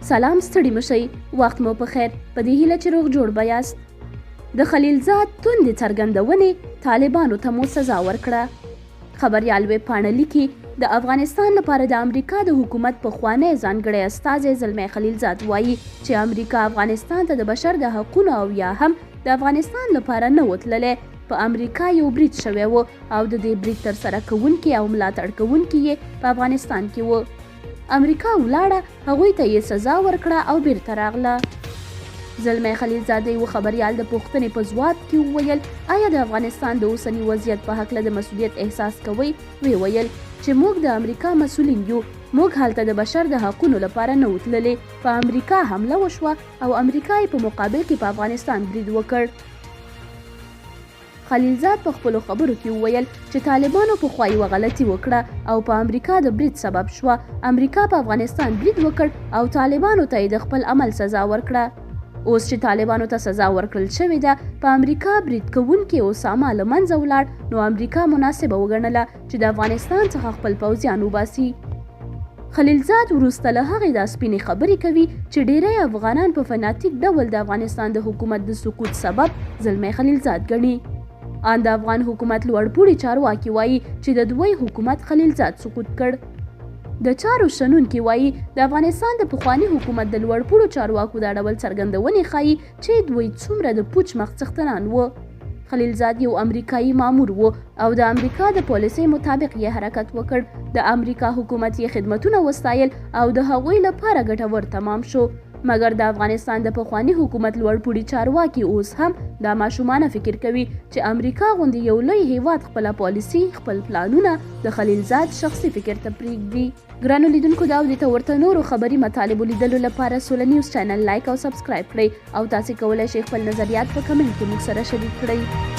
سلام ستړي مه شئ، وخت مو په خیر، په دې هیله چې روغ جوړ به یاست. د خلیلزاد توندې څرګندونې، طالبانو ته مو سزا ورکړه. خبریال ویب پاڼه لیکي، د افغانستان لپاره د امریکا د حکومت پخوانی ځانګړی استازی زلمی خلیلزاد وایي چې امریکا افغانستان ته د بشر د حقونو او یا هم د افغانستان لپاره نه و تللی، په امریکا یو برید شوی و او د دې برید ترسره کوونکي او ملاتړ کوونکي یې په افغانستان کې وو. امریکا ولاړه، هغوی ته یې سزا ورکړه او بیرته راغله. زلمی خلیلزاد د یوه خبریال د پوښتنې په ځواب کې وویل، ایا د افغانستان د اوسني وضعیت په هکله د مسولیت احساس کوئ؟ ویې ویل چې موږ د امریکا مسولین یو، موږ هلته د بشر د حقونو لپاره نه وو تللي، په امریکا حمله وشوه او امریکا یې په مقابل کې په افغانستان برید وکړ. خلیلزاد په خپلو خبرو کې وویل چې طالبانو پخوا یوه غلطي وکړه او په امریکا د برید سبب شوه، امریکا په افغانستان برید وکړ او طالبانو ته یې د خپل عمل سزا ورکړه. اوس چې طالبانو ته سزا ورکړل شوې ده، په امریکا برید کوونکی اسامه له منځه ولاړ، نو امریکا مناسبه وګڼله چې د افغانستان څخه خپل پوځیان وباسي. خلیلزاد وروسته له هغې دا سپینې خبرې کوي چې ډیری افغانان په فناتیک ډول د افغانستان د حکومت د سقوط سبب زلمی خلیلزاد ګڼي. آن د افغان حکومت لوړپوړي چارواکي وایي چې د دوی حکومت خلیلزاد سقوط کړ. د چارو شنونکي وایي د افغانستان د پخواني حکومت د لوړپوړو چارواکو دا ډول څرګندونې ښایي چې دوی څومره د پوچ مخ څښتنان وو. خلیلزاد یو امریکایي مامور و او د امریکا د پالیسۍ مطابق یې حرکت وکړ. د امریکا حکومت یې خدمتونه وستایل او د هغوی لپاره ګټور تمام شو. مګر د افغانستان د پخواني حکومت لوړپوړي چارواکي اوس هم دا ماشومانه فکر کوي چې امریکا غوندې یو لوی هیواد خپله پالیسي، خپل پلانونه د خلیلزاد شخصي فکر ته پریږدي. ګرانو لیدونکو دا او دې ته ورته نورو خبري مطالبو لیدلو لپاره سوله نیوز چینل لایک او سبسکرایب کړئ او تاسو کولی شئ خپل نظریات په کمنټ کې موږ سره شریک کړئ.